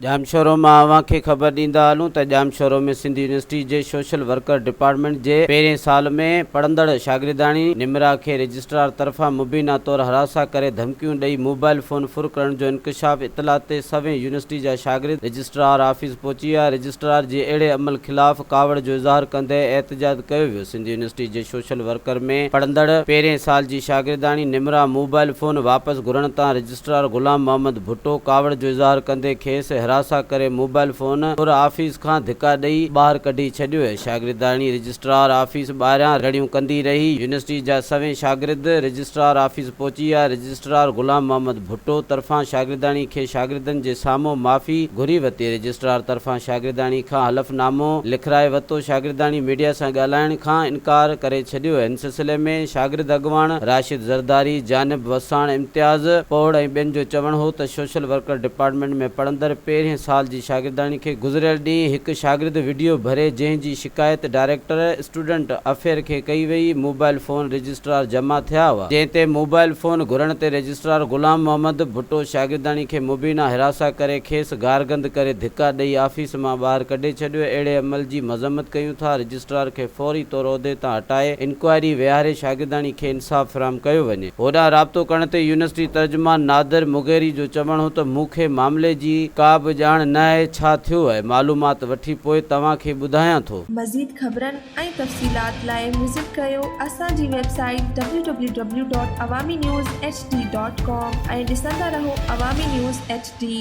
ڄامشورو مان اوهان کي خبر ڏيندا هلون ته ڄامشورو ۾ سنڌ يونيورسٽي جي سوشل ورڪر ڊپارٽمينٽ جي پهرين سال ۾ پڙهندڙ شاگردياڻي نمرا کي رجسٽرار طرفان مبينا طور هراسان ڪري ڌمڪيون ڏئي موبائل فون ڦر ڪرڻ جو انڪشاف اطلاع تي سوين يونيورسٽي جا شاگرد رجسٽرار آفيس پهچي ويا رجسٽرار جي اهڙي عمل خلاف ڪاوڙ جو اظهار ڪندي احتجاج ڪيو ويو سنڌ يونيورسٽي جي سوشل ورڪر ۾ پڙهندڙ پهرين سال جي شاگردياڻي نمرا موبائل فون واپس گهرڻ تان رجسٽرار غلام محمد ڀٽو ڪاوڙ جو اظهار ڪندي کيس هراسان ڪري موبائل فون ڦر آفيس کان ڌڪا ڏئي ٻاهر ڪڍي ڇڏيو. شاگردياڻي رجسٽرار آفيس ٻاهريان رڙيون ڪندي رهي. يونيورسٽي جا سوين شاگرد رجسٽرار آفيس پهچي ويا. رجسٽرار غلام محمد ڀٽو طرفان شاگردياڻي کي شاگردن جي سامهون معافي گهري ورتي. رجسٽرار طرفان شاگردياڻي کان حلف نامو لکرائي ورتو. شاگردياڻي ميڊيا سان ڳالهائڻ کان انڪار ڪري ڇڏيو. ان سلسلي ۾ شاگرد اڳواڻ راشد زرداري، جانب وساڻ، امتياز پوهڙ ۽ ٻين جو چوڻ هو ته سوشل ورڪر ڊپارٽمينٽ ۾ پڙهندڙ پهرين سال جي شاگردياڻي کي گذريل ڏينهن هڪ شاگرد وڊيو ڀري جنهن جي شڪايت ڊائريڪٽر اسٽوڊنٽ افيئر کي ڪئي وئي موبائل فون رجسٽرار جمع ٿيا هئا جنهن تي موبائل فون گهرڻ تي رجسٽرار غلام محمد ڀٽو شاگردياڻي کي مبينا هراسان ڪري کيس گارگند ڪري ڌڪا ڏئي آفيس مان ٻاهر ڪڍي ڇڏيو اهڙي عمل جي مذمت ڪيون ٿا رجسٽرار کي فوري طور عهدي تان هٽائي انڪوائري ويهاري شاگردياڻي کي انصاف فراهم ڪيو وڃي. هوڏانهن رابطو ڪرڻ تي يونيورسٽي ترجمان نادر مغيري جو چوڻ هو ته مون کي معاملي جي ڪا به ڄاڻ نه آهي ڇا ٿيو آهي معلومات وٺي پوء توهان کي ٻڌايان ٿو. مزيد خبرن ۽ تفصيلات لاء وزٽ ڪريو اسان جي website W W W dot Awami news H D dot com ۽ ڏسندا رهو عوامي نيوز ايڇ ڊي.